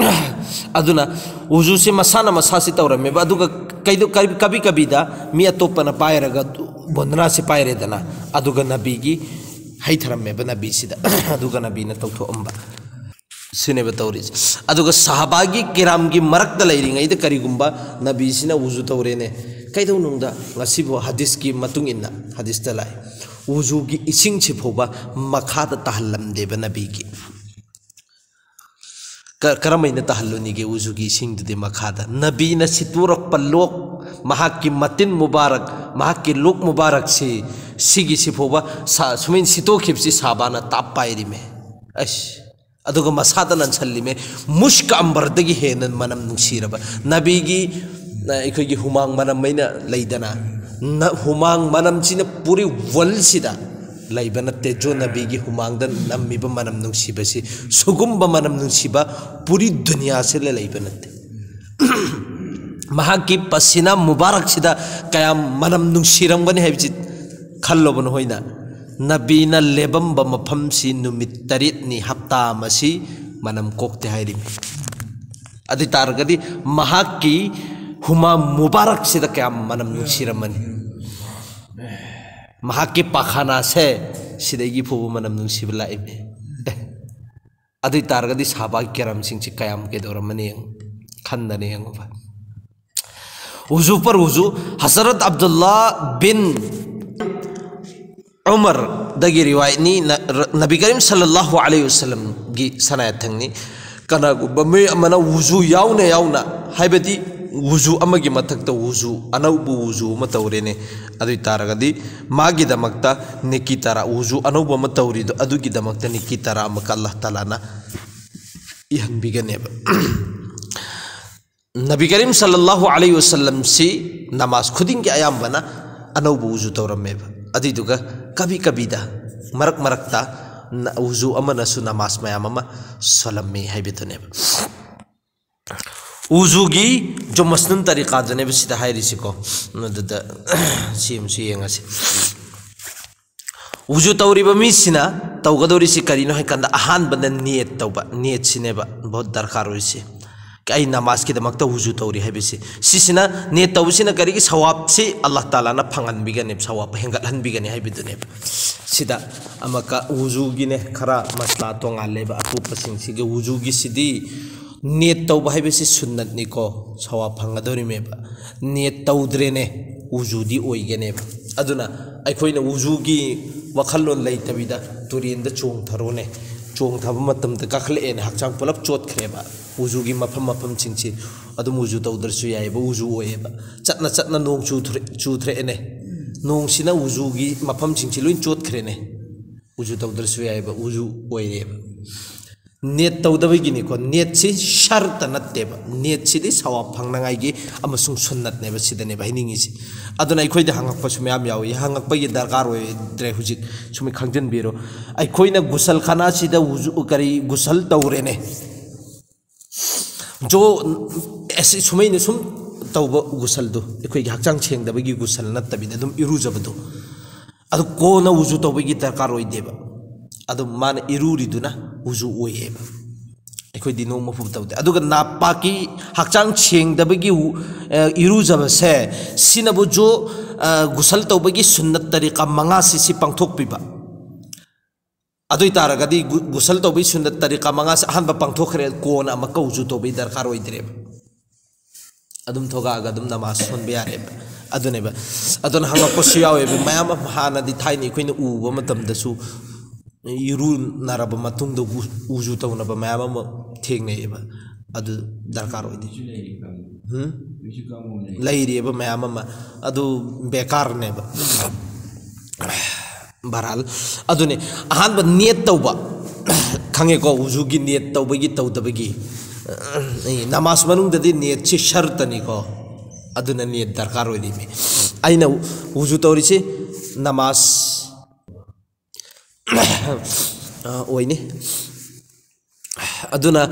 ꯑꯗꯨꯅ ꯎꯖꯨꯁꯤ ꯃꯁꯥꯅ ꯃꯁꯥꯁꯤ ꯇꯧꯔꯝꯃꯦꯕ꯫ ꯑꯗꯨꯒ ꯀꯩꯗꯣ-, ꯀꯕꯤ, ꯀꯕꯤ ꯀꯕꯤꯗ ꯃꯤ ꯑꯇꯣꯞꯄꯅ ꯄꯥꯏꯔꯒ ꯕꯣꯟꯗꯅꯥꯁꯤ ꯄꯥꯏꯔꯦꯗꯅ, ꯑꯗꯨꯒ ꯅꯕꯤꯒꯤ ꯍꯩꯊꯔꯝꯃꯦꯕ ꯅꯕꯤꯁꯤꯗ꯫ ꯑꯗꯨꯒ ꯅꯕꯤꯅ ꯇꯧꯊꯣꯛꯑꯝꯕ꯫ ꯁꯤꯅꯦꯕ ꯇꯧꯔꯤꯁꯦ꯫ ꯑꯗꯨꯒ ꯁꯍꯥꯕꯥꯒꯤ ꯀꯤꯔꯥꯝꯒꯤ ꯃꯔꯛꯇ ꯂꯩꯔꯤꯉꯩꯗ ꯀꯔꯤꯒꯨꯝꯕ ꯅꯕꯤꯁꯤꯅ ꯎꯖꯨ ꯇꯧꯔꯦꯅꯦ, ꯀꯩꯗꯧꯅꯨꯡꯗ ꯉꯁꯤꯕꯨ ꯍꯗꯤꯁꯀꯤ ꯃꯇꯨꯡ ꯏꯟꯅ, ꯍꯗꯤꯁꯇ ꯂꯥꯛꯑꯦ, ꯎꯖꯨꯒꯤ ꯏꯁꯤꯡꯁꯤ ꯐꯥꯎꯕ ꯃꯈꯥꯗ ꯇꯥꯍꯜꯂꯝꯗꯦꯕ ꯅꯕꯤꯒꯤ꯫ ꯀ-, ꯀꯔꯝꯍꯥꯏꯅ ꯇꯥꯍꯜꯂꯨꯅꯤꯒꯦ ꯎꯖꯨꯒꯤ ꯏꯁꯤꯡꯗꯨꯗꯤ ꯃꯈꯥꯗ? ꯅꯕꯤꯅ ꯁꯤꯠꯇꯣꯔꯛꯄ ꯂꯣꯛ, ꯃꯍꯥꯛꯀꯤ ꯃꯇꯤꯟ ꯃꯨꯕꯥꯔꯛ, ꯃꯍꯥꯛꯀꯤ ꯂꯣꯛ ꯃꯨꯕꯥꯔꯛꯁꯤ, ꯁꯤꯒꯤꯁꯤ ꯐꯥꯎꯕ ꯁꯥ-, ꯁꯨꯃꯥꯏꯅ ꯁꯤꯠꯇꯣꯛꯈꯤꯕꯁꯤ ꯁꯥꯕꯥꯅ ꯇꯥꯞ ꯄꯥꯏꯔꯤꯃꯦ꯫ ꯑꯁ, ꯑꯗꯨꯒ ꯃꯁꯥꯗ ꯂꯟꯁꯜꯂꯤꯃꯦ꯫ ꯃꯨꯁꯀ ꯑꯝꯕꯔꯗꯒꯤ ꯍꯦꯟꯅ ꯃꯅꯝ ꯅꯨꯡꯁꯤꯔꯕ ꯅꯕꯤꯒꯤ, ꯑ, ꯑꯩꯈꯣꯏꯒꯤ ꯍꯨꯃꯥꯡ ꯃꯅꯝ ꯑꯩꯅ ꯂꯩꯗꯅ, ꯅ-, ꯍꯨꯃꯥꯡ ꯃꯅꯝꯁꯤꯅ ꯄꯨꯔꯤ ꯋꯥꯔꯜꯁꯤꯗ ꯂꯩꯕ ꯅꯠꯇꯦ꯫ ꯖꯣ ꯅꯕꯤꯒꯤ ꯍꯨꯃꯥꯡꯗ ꯅꯝꯃꯤꯕ ꯃꯅꯝ ꯅꯨꯡꯁꯤꯕꯁꯤ, ꯁꯨꯒꯨꯝꯕ ꯃꯅꯝ ꯅꯨꯡꯁꯤꯕ ꯄꯨꯔꯤ ꯗꯨꯅꯤꯌꯥꯁꯤꯗ ꯂꯩꯕ ꯅꯠꯇꯦ꯫ ꯃꯍꯥꯛꯀꯤ ꯄꯁꯤꯅꯥ ꯃꯨꯕꯥꯔꯛꯁꯤꯗ ꯀꯌꯥꯝ ꯃꯅꯝ ꯅꯨꯡꯁꯤꯔꯝꯒꯅꯤ ꯍꯥꯏꯕꯁꯤ ꯈꯜꯂꯣꯕ ꯅꯈꯣꯏꯅ꯫ ꯅꯕꯤꯅ ꯂꯦꯞꯄꯝꯕ ꯃꯐꯝꯁꯤ ꯅꯨꯃꯤꯠ ꯇꯔꯦꯠꯅꯤ, ꯍꯞꯇꯥ ꯑꯃꯁꯤ ꯃꯅꯝ ꯀꯣꯛꯇꯦ ꯍꯥꯏꯔꯤꯕꯅꯤ꯫ ꯑꯗꯨ ꯑꯣꯏ ꯇꯥꯔꯒꯗꯤ ꯃꯍꯥꯛꯀꯤ ꯍꯨꯃꯥꯡ ꯃꯨꯕꯥꯔꯛꯁꯤꯗ ꯀꯌꯥꯝ ꯃꯅꯝ ꯅꯨꯡꯁꯤꯔꯝꯃꯅꯤ꯫ ꯃꯍꯥꯛꯀꯤ ꯄꯥꯈꯥꯅꯥꯁꯦ ꯁꯤꯗꯒꯤ ꯐꯥꯎꯕ ꯃꯅꯝ ꯅꯨꯡꯁꯤꯕ ꯂꯥꯛꯏꯅꯦ꯫ ꯑꯗꯨ ꯑꯣꯏ ꯇꯥꯔꯒꯗꯤ ꯁꯥꯕꯥꯒꯤ ꯀꯦꯔꯝꯁꯤꯡꯁꯤ ꯀꯌꯥꯝ ꯀꯩꯗꯧꯔꯝꯃꯅꯤ ꯌꯦꯡꯉꯨ, ꯈꯟꯗꯅ ꯌꯦꯡꯉꯨꯕ꯫ ꯎꯖꯨ ꯄꯔ ꯎꯖꯨ, ꯍꯖꯔꯠ ꯑꯕꯗꯨꯜꯂꯥ ꯕꯤꯟ ꯎꯃꯔꯗꯒꯤ ꯔꯤꯋꯥꯌꯠꯅꯤ, ꯅ-, ꯔ-, ꯅꯕꯤ ꯀꯔꯤꯝ ꯁꯜꯂꯜꯂꯥꯍꯨ ꯑꯂꯩꯍꯤ ꯋꯁꯜꯂꯝꯒꯤ ꯁꯅꯥꯌꯥꯊꯪꯅꯤ꯫ ꯀꯅꯥꯒꯨꯝꯕ ꯃꯤ ꯑꯃꯅ ꯎꯖꯨ ꯌꯥꯎꯅ ꯌꯥꯎꯅ, ꯍꯥꯏꯕꯗꯤ ꯎꯖꯨ ꯑꯃꯒꯤ ꯃꯊꯛꯇ ꯎꯖꯨ, ꯑꯅꯧꯕ ꯎꯖꯨ ꯑꯃ ꯇꯧꯔꯦꯅꯦ, ꯑꯗꯨ ꯑꯣꯏ ꯇꯥꯔꯒꯗꯤ ꯃꯥꯒꯤꯗꯃꯛꯇ ꯅꯦꯀꯤ ꯇꯔꯥ, ꯎꯖꯨ ꯑꯅꯧꯕ ꯑꯃ ꯇꯧꯔꯤꯗꯣ ꯑꯗꯨꯒꯤꯗꯃꯛꯇ ꯅꯦꯀꯤ ꯇꯔꯥ ꯑꯃꯀ ꯑꯜꯂꯥꯍ ꯇꯥꯂꯥꯅ ꯏꯍꯟꯕꯤꯒꯅꯦꯕ꯫ ꯅꯕꯤ ꯀꯔꯤꯝ ꯁꯜꯂꯜꯂꯥꯍꯨ ꯑꯂꯩꯍꯤ ꯋꯁꯜꯂꯝꯁꯤ ꯅꯃꯥꯖ ꯈꯨꯗꯤꯡꯒꯤ ꯑꯌꯥꯝꯕꯅ ꯑꯅꯧꯕ ꯎꯖꯨ ꯇꯧꯔꯝꯃꯦꯕ꯫ ꯑꯗꯨꯏꯗꯨꯒ ꯀꯕꯤ ꯀꯕꯤꯗ, ꯃꯔꯛ ꯃꯔꯛꯇ ꯅ-, ꯎꯖꯨ ꯑꯃꯅꯁꯨ ꯅꯃꯥꯖ ꯃꯌꯥꯝ ꯑꯃ ꯁꯣꯜꯂꯝꯃꯤ ꯍꯥꯏꯕꯗꯨꯅꯦꯕ꯫ ꯎꯖꯨꯒꯤ ꯖꯣ ꯃꯁꯅꯨꯟ ꯇꯔꯤꯀꯥꯗꯨꯅꯦꯕ ꯁꯤꯗ ꯍꯥꯏꯔꯤꯁꯤꯀꯣ꯫ ꯑꯗꯨꯗ ꯁꯤ ꯑꯃꯁꯨ ꯌꯦꯡꯉꯁꯤ꯫ ꯎꯖꯨ ꯇꯧꯔꯤꯕ ꯃꯤꯁꯤꯅ ꯇꯧꯒꯗꯧꯔꯤꯁꯤ ꯀꯔꯤꯅꯣ ꯍꯥꯏ ꯀꯥꯟꯗ, ꯑꯍꯥꯟꯕꯗ ꯅꯤꯌꯠ ꯇꯧꯕ, ꯅꯤꯌꯠꯁꯤꯅꯦꯕ ꯕꯍꯨꯠ ꯗꯔꯀꯥꯔ ꯑꯣꯏꯔꯤꯁꯤ꯫ ꯑꯩ ꯅꯃꯥꯖꯀꯤꯗꯃꯛꯇ ꯎꯖꯨ ꯇꯧꯔꯤ ꯍꯥꯏꯕꯁꯤ, ꯁꯤꯁꯤꯅ, ꯅꯤꯌꯠ ꯇꯧꯕꯁꯤꯅ ꯀꯔꯤꯒꯤ ꯁꯋꯥꯕꯁꯤ ꯑꯜꯂꯥꯍ ꯇꯥꯂꯥꯅ ꯐꯪꯍꯟꯕꯤꯒꯅꯦꯕ, ꯁꯋꯥꯕ ꯍꯦꯟꯒꯠꯍꯟꯕꯤꯒꯅꯤ ꯍꯥꯏꯕꯗꯨꯅꯦꯕ꯫ ꯁꯤꯗ ꯑꯃꯨꯛꯀ ꯎꯖꯨꯒꯤꯅꯦ ꯈꯔ ꯃꯁꯂꯥ ꯇꯣꯉꯥꯜꯂꯦꯕ꯫ ꯑꯇꯣꯞꯄꯁꯤꯡꯁꯤꯒ ꯎꯖꯨꯒꯤꯁꯤꯗꯤ ꯅꯤꯌꯠ ꯇꯧꯕ ꯍꯥꯏꯕꯁꯤ ꯁꯨꯟꯅꯠꯅꯤꯀꯣ, ꯁꯋꯥꯕ ꯐꯪꯒꯗꯧꯔꯤꯃꯦꯕ꯫ ꯅꯤꯌꯠ ꯇꯧꯗ꯭ꯔꯦꯅꯦ, ꯎꯖꯨꯗꯤ ꯑꯣꯏꯒꯅꯦꯕ꯫ ꯑꯗꯨꯅ ꯑꯩꯈꯣꯏꯅ ꯎꯖꯨꯒꯤ ꯋꯥꯈꯜꯂꯣꯟ ꯂꯩꯇꯕꯤꯗ ꯇꯨꯔꯦꯟꯗ ꯆꯣꯡꯊꯔꯣꯅꯦ, ꯆꯣꯡꯊꯕ ꯃꯇꯝꯗ ꯀꯥꯈꯠꯂꯛꯑꯦꯅꯦ, ꯍꯛꯆꯥꯡ ꯄꯨꯂꯞ ꯆꯣꯠꯈ꯭ꯔꯦꯕ꯫ ꯎꯖꯨꯒꯤ ꯃꯐꯝ ꯃꯐꯝꯁꯤꯡꯁꯤ ꯑꯗꯨꯝ ꯎꯖꯨ ꯇꯧꯗ꯭ꯔꯁꯨ ꯌꯥꯏꯑꯕ, ꯎꯖꯨ ꯑꯣꯏꯌꯦꯕ꯫ ꯆꯠꯅ ꯆꯠꯅ ꯅꯣꯡ ꯆꯨꯊ꯭ꯔꯦ-, ꯆꯨꯊꯔꯛꯑꯦꯅꯦ, ꯅꯣꯡꯁꯤꯅ ꯎꯖꯨꯒꯤ ꯃꯐꯝꯁꯤꯡꯁꯤ ꯂꯣꯏ ꯆꯣꯠꯈ꯭ꯔꯦꯅꯦ, ꯎꯖꯨ ꯇꯧꯗ꯭ꯔꯁꯨ ꯌꯥꯏꯑꯕ, ꯎꯖꯨ ꯑꯣꯏꯔꯦꯕ꯫ ꯅꯤꯌꯠ ꯇꯧꯗꯕꯒꯤꯅꯤꯀꯣ꯫ ꯅꯤꯌꯠꯁꯤ ꯁꯔꯇ ꯅꯠꯇꯦꯕ, ꯅꯤꯌꯠꯁꯤꯗꯤ ꯁꯋꯥꯕ ꯐꯪꯅꯉꯥꯏꯒꯤ ꯑꯃꯁꯨꯡ ꯁꯨꯟꯅꯠꯅꯦꯕ, ꯁꯤꯗꯅꯦꯕ ꯍꯥꯏꯅꯤꯡꯉꯤꯁꯤ꯫ ꯑꯗꯨꯅ ꯑꯩꯈꯣꯏꯗ ꯍꯪꯉꯛꯄꯁꯨ ꯃꯌꯥꯝ ꯌꯥꯎꯏ, ꯍꯪꯉꯛꯄꯒꯤ ꯗꯔꯀꯥꯔ ꯑꯣꯏꯗ꯭ꯔꯦ ꯍꯧꯖꯤꯛ꯫ ꯁꯨꯝ ꯈꯪꯖꯤꯟꯕꯤꯔꯣ, ꯑꯩꯈꯣꯏꯅ ꯒꯨꯁꯜ ꯈꯥꯅꯥꯁꯤꯗ ꯎꯖꯨ, ꯀꯔꯤ, ꯒꯨꯁꯜ ꯇꯧꯔꯦꯅꯦ꯫ ꯖꯣ, ꯑꯁꯤ ꯁꯨꯃꯩꯅ ꯁꯨꯝ ꯇꯧꯕ ꯒꯨꯁꯜꯗꯣ, ꯑꯩꯈꯣꯏꯒꯤ ꯍꯛꯆꯥꯡ ꯁꯦꯡꯗꯕꯒꯤ ꯒꯨꯁꯜ ꯅꯠꯇꯕꯤꯗ ꯑꯗꯨꯝ ꯏꯔꯨꯖꯕꯗꯣ, ꯑꯗꯨ ꯀꯣꯟꯅ ꯎꯖꯨ ꯇꯧꯕꯒꯤ ꯗꯔꯀꯥꯔ ꯑꯣꯏꯗꯦꯕ꯫ ꯑꯗꯨꯝ ꯃꯥꯅ ꯏꯔꯨꯔꯤꯗꯨꯅ ꯎꯖꯨ ꯑꯣꯏꯌꯦꯕ꯫ ꯑꯩꯈꯣꯏꯗꯤ ꯅꯣꯡꯃ ꯐꯥꯎꯕ ꯇꯧꯗꯦ꯫ ꯑꯗꯨꯒ ꯅꯥꯄꯥꯀꯤ, ꯍꯛꯆꯥꯡ ꯁꯦꯡꯗꯕꯒꯤ ꯎ-, ꯑ, ꯏꯔꯨꯖꯕꯁꯦ, ꯁꯤꯅꯕꯨ ꯖꯣ, ꯑ, ꯒꯨꯁꯜ ꯇꯧꯕꯒꯤ ꯁꯨꯟꯅꯠ ꯇꯔꯤꯀꯥ ꯃꯉꯥꯁꯤ ꯁꯤ ꯄꯥꯡꯊꯣꯛꯄꯤꯕ꯫ ꯑꯗꯨ ꯑꯣꯏ ꯇꯥꯔꯒꯗꯤ ꯒꯨ-, ꯒꯨꯁꯜ ꯇꯧꯕꯒꯤ ꯁꯨꯟꯅꯠ ꯇꯔꯤꯀꯥ ꯃꯉꯥꯁꯦ ꯑꯍꯥꯟꯕ ꯄꯥꯡꯊꯣꯛꯈ꯭ꯔꯦ, ꯀꯣꯟꯅ ꯑꯃꯨꯛꯀ ꯎꯖꯨ ꯇꯧꯕꯒꯤ ꯗꯔꯀꯥꯔ ꯑꯣꯏꯗ꯭ꯔꯦꯕ꯫ ꯑꯗꯨꯝ ꯊꯣꯛꯂꯛꯑꯒ ꯑꯗꯨꯝ ꯅꯃꯥꯖ ꯁꯣꯟꯕ ꯌꯥꯔꯦꯕ꯫ ꯑꯗꯨꯅꯦꯕ꯫ ꯑꯗꯨꯅ ꯍꯪꯉꯛꯄꯁꯨ ꯌꯥꯎꯋꯦꯕ ꯃꯌꯥꯝ ꯑꯃ, ꯍꯥꯟꯅꯗꯤ ꯊꯥꯏꯅ ꯑꯩꯈꯣꯏꯅ ꯎꯕ ꯃꯇꯝꯗꯁꯨ ꯏꯔꯨꯅꯔꯕ ꯃꯇꯨꯡꯗ ꯎ-, ꯎꯖꯨ ꯇꯧꯅꯕ ꯃꯌꯥꯝ ꯑꯃ ꯊꯦꯡꯅꯩꯑꯕ꯫ ꯑꯗꯨ ꯗꯔꯀꯥꯔ ꯑꯣꯏꯗꯦ꯫ ꯍꯨꯝ? ꯂꯩꯔꯤꯑꯕ ꯃꯌꯥꯝ ꯑꯃ꯫ ꯑꯗꯨ ꯕꯦꯀꯥꯔꯅꯦꯕ꯫ ꯕꯍꯔꯍꯥꯜ, ꯑꯗꯨꯅꯦ, ꯑꯍꯥꯟꯕ ꯅꯤꯌꯠ ꯇꯧꯕ꯫ ꯈꯪꯉꯦꯀꯣ, ꯎꯖꯨꯒꯤ ꯅꯤꯌꯠ ꯇꯧꯕꯒꯤ ꯇꯧꯗꯕꯒꯤ꯫ ꯑꯦ, ꯅꯃꯥꯖ ꯃꯅꯨꯡꯗꯗꯤ ꯅꯤꯌꯠꯁꯤ ꯁꯔꯇꯅꯤꯀꯣ꯫ ꯑꯗꯨꯅ ꯅꯤꯌꯠ ꯗꯔꯀꯥꯔ ꯑꯣꯏꯔꯤꯃꯤ꯫ ꯑꯩꯅ ꯎꯖꯨ ꯇꯧꯔꯤꯁꯤ ꯅꯃꯥꯖ, ꯑ, ꯑꯣꯏꯅꯤ꯫ ꯑꯗꯨꯅ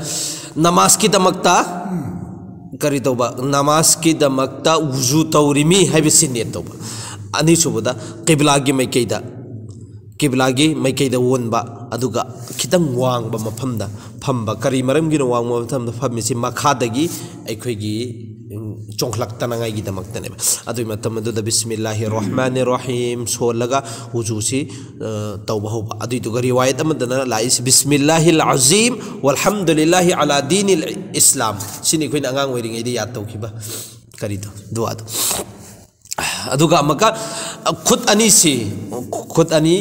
ꯅꯃꯥꯖꯀꯤꯗꯃꯛꯇ ꯀꯔꯤ ꯇꯧꯕ? ꯅꯃꯥꯖꯀꯤꯗꯃꯛꯇ ꯎꯖꯨ ꯇꯧꯔꯤꯃꯤ ꯍꯥꯏꯕꯁꯤ ꯅꯤꯌꯠ ꯇꯧꯕ꯫ ꯑꯅꯤꯁꯨꯕꯗ ꯀꯤꯕ꯭ꯂꯥꯒꯤ ꯃꯥꯏꯀꯩꯗ, ꯀꯤꯕ꯭ꯂꯥꯒꯤ ꯃꯥꯏꯀꯩꯗ ꯑꯣꯟꯕ, ꯑꯗꯨꯒ ꯈꯤꯇꯪ ꯋꯥꯡꯕ ꯃꯐꯝꯗ ꯐꯝꯕ꯫ ꯀꯔꯤ ꯃꯔꯝꯒꯤꯅꯣ ꯋꯥꯡꯕ ꯃꯐꯝꯗ ꯐꯝꯃꯤꯁꯤ? ꯃꯈꯥꯗꯒꯤ ꯑꯩꯈꯣꯏꯒꯤ, ꯎꯝ, ꯆꯣꯡꯈꯠꯂꯛꯇꯅꯉꯥꯏꯒꯤꯗꯃꯛꯇꯅꯦꯕ꯫ ꯑꯗꯨꯒꯤ ꯃꯇꯝ ꯑꯗꯨꯗ ꯕꯤꯁꯃꯤꯜꯂꯥꯍꯤ ꯔꯍꯃꯥꯅꯤ ꯔꯍꯤꯝ ꯁꯣꯜꯂꯒ ꯎꯖꯨꯁꯤ, ꯑ, ꯇꯧꯕ ꯍꯧꯕ꯫ ꯑꯗꯨꯏꯗꯨꯒ ꯔꯤꯋꯥꯌꯠ ꯑꯃꯗꯅ ꯂꯥꯛꯏꯁꯤ ꯕꯤꯁꯃꯤꯜꯂꯥꯍꯤꯜ ꯑꯖꯤꯝ ꯋꯜꯍꯝꯗꯨꯂꯤꯜꯂꯥꯍꯤ ꯑꯂꯥ ꯗꯤꯅꯤꯜ ꯏꯁꯂꯥꯝ꯫ ꯁꯤꯅꯤ ꯑꯩꯈꯣꯏꯅ ꯑꯉꯥꯡ ꯑꯣꯏꯔꯤꯉꯩꯗ ꯌꯥꯗ ꯇꯧꯈꯤꯕ꯫ ꯀꯔꯤꯗꯣ, ꯗꯨꯋꯥꯗꯣ꯫ ꯑꯗꯨꯒ ꯑꯃꯨꯛꯀ ꯈꯨꯠ ꯑꯅꯤꯁꯤ, ꯈꯨꯠ ꯑꯅꯤ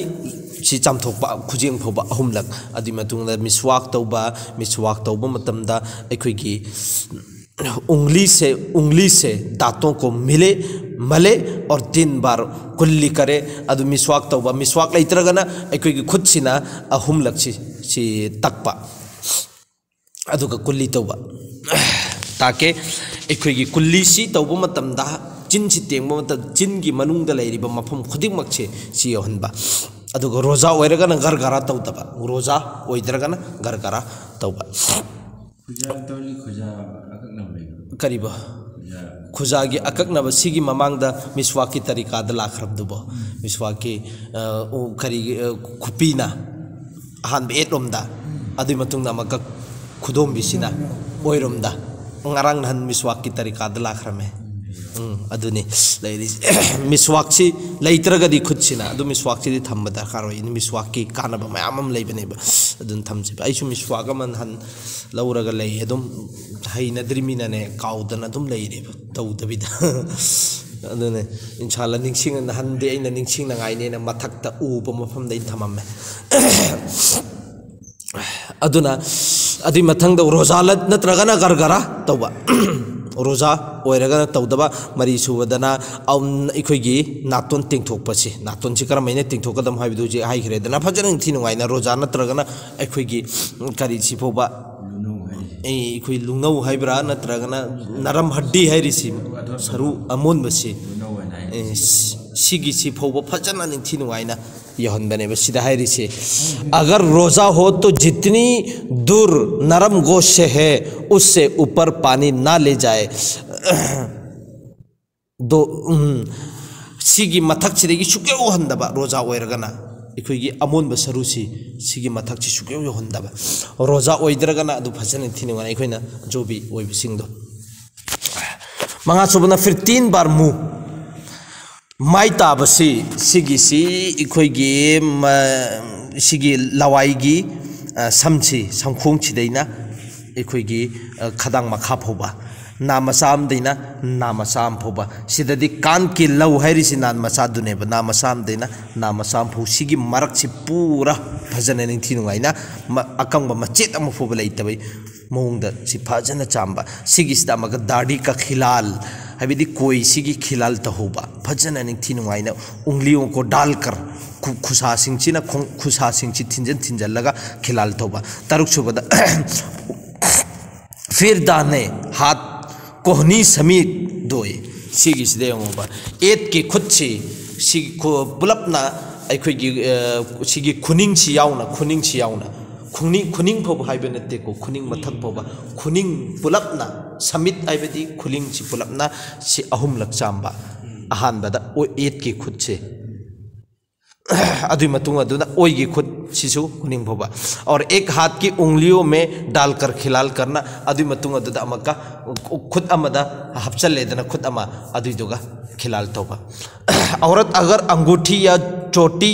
ꯁꯤ ꯆꯥꯝꯊꯣꯛꯄ, ꯈꯨꯖꯦꯡ ꯐꯥꯎꯕ ꯑꯍꯨꯝꯂꯛ꯫ ꯑꯗꯨꯒꯤ ꯃꯇꯨꯡꯗ ꯃꯤꯁꯋꯥꯛ ꯇꯧꯕ, ꯃꯤꯁꯋꯥꯛ ꯇꯧꯕ ꯃꯇꯝꯗ ꯑꯩꯈꯣꯏꯒꯤ ꯎꯪꯂꯤꯁꯦ, ꯎꯪꯂꯤꯁꯦ दांतों को मले, मले और तीन बार कुल्ली करे꯫ ꯑꯗꯨ ꯃꯤꯁꯋꯥꯛ ꯇꯧꯕ, ꯃꯤꯁꯋꯥꯛ ꯂꯩꯇ꯭ꯔꯒꯅ ꯑꯩꯈꯣꯏꯒꯤ ꯈꯨꯠꯁꯤꯅ ꯑꯍꯨꯝꯂꯛꯁꯤ, ꯁꯤ ꯇꯛꯄ, ꯑꯗꯨꯒ ꯀꯨꯜꯂꯤ ꯇꯧꯕ꯫ ꯇꯥꯛꯀꯦ꯫ ꯑꯩꯈꯣꯏꯒꯤ ꯀꯨꯜꯂꯤꯁꯤ ꯇꯧꯕ ꯃꯇꯝꯗ, ꯆꯤꯟꯁꯤ ꯇꯦꯡꯕ ꯃꯇꯝꯗ, ꯆꯤꯟꯒꯤ ꯃꯅꯨꯡꯗ ꯂꯩꯔꯤꯕ ꯃꯐꯝ ꯈꯨꯗꯤꯡꯃꯛꯁꯦ ꯁꯤ ꯌꯧꯍꯟꯕ꯫ ꯑꯗꯨꯒ ꯔꯣꯖꯥ ꯑꯣꯏꯔꯒꯅ ꯒꯔꯒꯔꯥ ꯇꯧꯗꯕ, ꯔꯣꯖꯥ ꯑꯣꯏꯗ꯭ꯔꯒꯅ ꯒꯔꯒꯔꯥ ꯇꯧꯕ꯫ ꯈꯨꯖꯥ ꯇꯧꯔꯤ, ꯈꯨꯖꯥ ꯑꯀꯛꯅꯕ ꯂꯩꯕ꯭ꯔꯥ? ꯀꯔꯤꯕ? ꯈꯨꯖꯥ ꯈꯨꯖꯥꯒꯤ ꯑꯀꯛꯅꯕ, ꯁꯤꯒꯤ ꯃꯃꯥꯡꯗ ꯃꯤꯁꯋꯥꯛꯀꯤ ꯇꯔꯤꯀꯥꯗ ꯂꯥꯛꯈ꯭ꯔꯕꯗꯨꯕꯣ? ꯃꯤꯁꯋꯥꯛꯀꯤ, ꯑ, ꯎ, ꯀꯔꯤ, ꯑ, ꯈꯨꯄꯤꯅ ꯑꯍꯥꯟꯕ ꯑꯦꯠꯂꯣꯝꯗ, ꯑꯗꯨꯒꯤ ꯃꯇꯨꯡꯗ ꯑꯃꯨꯛꯀ ꯈꯨꯗꯣꯝꯕꯤꯁꯤꯅ ꯑꯣꯏꯔꯣꯝꯗ꯫ ꯉꯔꯥꯡ ꯅꯍꯥꯟ ꯃꯤꯁꯋꯥꯛꯀꯤ ꯇꯔꯤꯀꯥꯗ ꯂꯥꯛꯈ꯭ꯔꯃꯦ꯫ ꯎꯝ, ꯑꯗꯨꯅꯤ ꯂꯩꯔꯤꯁꯦ꯫ ꯃꯤꯁꯋꯥꯛꯁꯤ ꯂꯩꯇ꯭ꯔꯒꯗꯤ ꯈꯨꯠꯁꯤꯅ, ꯑꯗꯨ ꯃꯤꯁꯋꯥꯛꯁꯤꯗꯤ ꯊꯝꯕ ꯗꯔꯀꯥꯔ ꯑꯣꯏ꯫ ꯃꯤꯁꯋꯥꯛꯀꯤ ꯀꯥꯟꯅꯕ ꯃꯌꯥꯝ ꯑꯃ ꯂꯩꯕꯅꯦꯕ, ꯑꯗꯨꯅ ꯊꯝꯁꯦꯕ꯫ ꯑꯩꯁꯨ ꯃꯤꯁꯋꯥꯛ ꯑꯃ ꯅꯍꯥꯟ ꯂꯧꯔꯒ ꯂꯩ, ꯑꯗꯨꯝ ꯍꯩꯅꯗ꯭ꯔꯤꯃꯤꯅꯅꯦ, ꯀꯥꯎꯗꯅ ꯑꯗꯨꯝ ꯂꯩꯔꯦꯕ, ꯇꯧꯗꯕꯤꯗ꯫ ꯑꯗꯨꯅꯦ, ꯏꯟꯁꯥꯜꯂꯥ ꯅꯤꯡꯁꯤꯡ, ꯅꯍꯥꯟꯗꯤ ꯑꯩꯅ ꯅꯤꯡꯁꯤꯡꯅꯉꯥꯏꯅꯦꯅ ꯃꯊꯛꯇ ꯎꯕ ꯃꯐꯝꯗ ꯑꯩꯅ ꯊꯝꯃꯝꯃꯦ꯫ ꯑꯗꯨꯅ ꯑꯗꯨꯏ ꯃꯊꯪꯗ ꯔꯣꯖꯥ ꯂꯠ ꯅꯠꯇ꯭ꯔꯒꯅ ꯒꯔꯒꯔꯥ ꯇꯧꯕ꯫ ꯔꯣꯖꯥ ꯑꯣꯏꯔꯒꯅ ꯇꯧꯗꯕ꯫ ꯃꯔꯤ ꯁꯨꯕꯗꯅ ꯑꯝ, ꯑꯩꯈꯣꯏꯒꯤ ꯅꯥꯇꯣꯟ ꯇꯦꯡꯊꯣꯛꯄꯁꯤ꯫ ꯅꯥꯇꯣꯟꯁꯤ ꯀꯔꯝ ꯍꯥꯏꯅ ꯇꯦꯡꯊꯣꯛꯀꯗꯕ ꯍꯥꯏꯕꯗꯨ ꯍꯧꯖꯤꯛ ꯍꯥꯏꯈ꯭ꯔꯦꯗꯅ, ꯐꯖꯅ ꯅꯤꯡꯊꯤ ꯅꯨꯡꯉꯥꯏꯅ꯫ ꯔꯣꯖꯥ ꯅꯠꯇ꯭ꯔꯒꯅ ꯑꯩꯈꯣꯏꯒꯤ ꯀꯔꯤꯁꯤ ꯐꯥꯎꯕ, ꯂꯨꯅꯧ ꯍꯥꯏꯔꯤꯁꯦ꯫ ꯑꯦ, ꯑꯩꯈꯣꯏ ꯂꯨꯡꯅꯧ ꯍꯥꯏꯕ꯭ꯔꯥ ꯅꯠꯇ꯭ꯔꯒꯅ ꯅꯔꯝ ꯍꯗꯤ ꯍꯥꯏꯔꯤꯁꯤ, ꯁꯔꯨ ꯑꯃꯣꯟꯕꯁꯤ, ꯂꯨꯅꯧ ꯍꯥꯏꯅ ꯍꯥꯏ꯫ ꯑꯦ, ꯁꯤ-, ꯁꯤꯒꯤꯁꯤ ꯐꯥꯎꯕ ꯐꯖꯅ ꯅꯤꯡꯊꯤ ꯅꯨꯡꯉꯥꯏꯅ ꯌꯧꯍꯟꯕꯅꯦꯕ ꯁꯤꯗ ꯍꯥꯏꯔꯤꯁꯦ꯫ अगर रोजा हो तो जितनी दूर नरम गोश से है, उससे ऊपर पानी ना ले जाए। ꯗꯣ, ꯎꯝ, ꯁꯤꯒꯤ ꯃꯊꯛꯁꯤꯗꯒꯤ ꯁꯨꯛꯌꯧ ꯌꯧꯍꯟꯗꯕ, ꯔꯣꯖꯥ ꯑꯣꯏꯔꯒꯅ ꯑꯩꯈꯣꯏꯒꯤ ꯑꯃꯣꯟꯕ ꯁꯔꯨꯁꯤ, ꯁꯤꯒꯤ ꯃꯊꯛꯁꯤ ꯁꯨꯛꯌꯧ ꯌꯧꯍꯟꯗꯕ꯫ ꯔꯣꯖꯥ ꯑꯣꯏꯗ꯭ꯔꯒꯅ ꯑꯗꯨ ꯐꯖꯅ ꯅꯤꯡꯊꯤ ꯅꯨꯡꯉꯥꯏꯅ ꯑꯩꯈꯣꯏꯅ ꯖꯣꯕꯤ ꯑꯣꯏꯕꯁꯤꯡꯗꯣ꯫ ꯃꯉꯥ ꯁꯨꯕꯅ ꯐꯤꯐꯇꯤꯟ ꯕꯥꯔ ꯃꯨ꯫ ꯃꯥꯏ ꯇꯥꯕꯁꯤ, ꯁꯤꯒꯤꯁꯤ ꯑꯩꯈꯣꯏꯒꯤ ꯃ-, ꯁꯤꯒꯤ ꯂꯋꯥꯏꯒꯤ, ꯑ, ꯁꯝꯁꯤ, ꯁꯝꯈꯣꯡꯁꯤꯗꯩꯅ ꯑꯩꯈꯣꯏꯒꯤ, ꯑ, ꯈꯗꯥꯡ ꯃꯈꯥ ꯐꯥꯎꯕ꯫ ꯅꯥ ꯃꯆꯥ ꯑꯃꯗꯩꯅ ꯅꯥ ꯃꯆꯥ ꯑꯃ ꯐꯥꯎꯕ꯫ ꯁꯤꯗꯗꯤ ꯀꯥꯟ ꯀꯦ ꯂꯧ ꯍꯥꯏꯔꯤꯁꯤ ꯅꯥ ꯃꯆꯥꯗꯨꯅꯦꯕ꯫ ꯅꯥ ꯃꯆꯥ ꯑꯃꯗꯩꯅ ꯅꯥ ꯃꯆꯥ ꯑꯃ ꯐꯥꯎ, ꯁꯤꯒꯤ ꯃꯔꯛꯁꯤ ꯄꯨꯔꯥ ꯐꯖꯅ ꯅꯤꯡꯊꯤ ꯅꯨꯡꯉꯥꯏꯅ ꯃ-, ꯑꯀꯪꯕ ꯃꯆꯦꯠ ꯑꯃ ꯐꯥꯎꯕ ꯂꯩꯇꯕꯩ ꯃꯑꯣꯡꯗ ꯁꯤ ꯐꯖꯅ ꯆꯥꯝꯕ꯫ ꯁꯤꯒꯤꯁꯤꯗ ꯑꯃꯨꯛꯀ ꯗꯥꯔꯤ ꯀ ꯈꯤꯂꯥꯜ, ꯍꯥꯏꯕꯗꯤ ꯀꯣꯏꯁꯤꯒꯤ ꯈꯤꯂꯥꯜ ꯇꯧꯍꯧꯕ꯫ ꯐꯖꯅ ꯅꯤꯡꯊꯤ ꯅꯨꯡꯉꯥꯏꯅ ꯎꯪꯂꯤꯌꯣꯡ ꯀꯣ ꯗꯥꯜ ꯀꯔ, ꯈꯨ-, ꯈꯨꯁꯥꯁꯤꯡꯁꯤꯅ ꯈꯣꯡ-, ꯈꯨꯁꯥꯁꯤꯡꯁꯤ ꯊꯤꯟꯖꯤꯟ ꯊꯤꯟꯖꯤꯜꯂꯒ ꯈꯤꯂꯥꯜ ꯇꯧꯕ꯫ ꯇꯔꯨꯛꯁꯨꯕꯗ ꯐꯤꯔ ꯗꯥꯅꯦ ꯍꯥꯠ ꯀꯣꯍꯅꯤ ꯁꯃꯤꯠ ꯗꯣꯏ꯫ ꯁꯤꯒꯤꯁꯤꯗ ꯌꯦꯡꯉꯣꯕ, ꯑꯦꯠꯀꯤ ꯈꯨꯠꯁꯤ, ꯁꯤ ꯈꯨ-, ꯄꯨꯂꯞꯅ ꯑꯩꯈꯣꯏꯒꯤ, ꯑ, ꯁꯤꯒꯤ ꯈꯨꯅꯤꯡꯁꯤ ꯌꯥꯎꯅ, ꯈꯨꯅꯤꯡꯁꯤ ꯌꯥꯎꯅ, ꯈꯨꯅꯤꯡ, ꯈꯨꯅꯤꯡ ꯐꯥꯎꯕ ꯍꯥꯏꯕ ꯅꯠꯇꯦꯀꯣ, ꯈꯨꯅꯤꯡ ꯃꯊꯛ ꯐꯥꯎꯕ, ꯈꯨꯅꯤꯡ ꯄꯨꯂꯞꯅ, ꯁꯃꯤꯠ ꯍꯥꯏꯕꯗꯤ ꯈꯨꯅꯤꯡꯁꯤ ꯄꯨꯂꯞꯅ ꯁꯤ ꯑꯍꯨꯝꯂꯛ ꯆꯥꯝꯕ꯫ ꯑꯍꯥꯟꯕꯗ ꯑꯣ-, ꯑꯦꯠꯀꯤ ꯈꯨꯠꯁꯦ, ꯑꯗꯨꯒꯤ ꯃꯇꯨꯡ ꯑꯗꯨꯗ ꯑꯣꯏꯒꯤ ꯈꯨꯠꯁꯤꯁꯨ ꯈꯨꯅꯤꯡ ꯐꯥꯎꯕ꯫ और एक हाथ की उंगलियों में डालकर खिलाल करना, ꯑꯗꯨꯒꯤ ꯃꯇꯨꯡ ꯑꯗꯨꯗ ꯑꯃꯨꯛꯀ ꯈꯨꯠ ꯑꯃꯗ ꯍꯥꯞꯆꯜꯂꯦꯗꯅ, ꯈꯨꯠ ꯑꯃ, ꯑꯗꯨꯏꯗꯨꯒ ꯈꯤꯂꯥꯜ ꯇꯧꯕ꯫ औरत अगर अंगूठी या चोटी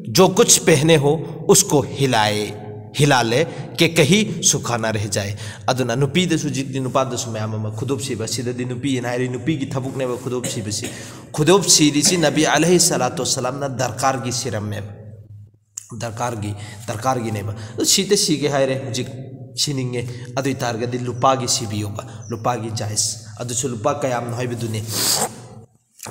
जो कुछ पहने हो उसको हिलाए, हिला ले कि कहीं सूखा ना रह जाए꯫ ꯑꯗꯨꯅ ꯅꯨꯄꯤꯗꯁꯨ, ꯍꯧꯖꯤꯛꯇꯤ ꯅꯨꯄꯥꯗꯁꯨ ꯃꯌꯥꯝ ꯑꯃ ꯈꯨꯗꯣꯞ ꯁꯤꯕ, ꯁꯤꯗꯗꯤ ꯅꯨꯄꯤꯅ ꯍꯥꯏꯔꯤ, ꯅꯨꯄꯤꯒꯤ ꯊꯕꯛꯅꯦꯕ ꯈꯨꯗꯣꯞ ꯁꯤꯕꯁꯤ꯫ ꯈꯨꯗꯣꯞ ꯁꯤꯔꯤꯁꯤ ꯅꯕꯤ ꯑꯂꯩꯍꯤ ꯁꯂꯥꯇꯨ ꯋꯁꯁꯂꯥꯝꯅ ꯗꯔꯀꯥꯔꯒꯤ ꯁꯤꯔꯝꯃꯦꯕ꯫ ꯗꯔꯀꯥꯔꯒꯤ, ꯗꯔꯀꯥꯔꯒꯤꯅꯦꯕ꯫ ꯑꯗꯨ ꯁꯤꯗ ꯁꯤꯒꯦ ꯍꯥꯏꯔꯦ, ꯍꯧꯖꯤꯛ ꯁꯤꯅꯤꯡꯉꯦ, ꯑꯗꯨ ꯑꯣꯏ ꯇꯥꯔꯒꯗꯤ ꯂꯨꯄꯥꯒꯤ ꯁꯤꯕꯤꯌꯣꯕ, ꯂꯨꯄꯥꯒꯤ ꯖꯥꯏꯖ꯫ ꯑꯗꯨꯁꯨ ꯂꯨꯄꯥ ꯀꯌꯥꯝꯅꯣ ꯍꯥꯏꯕꯗꯨꯅꯤ꯫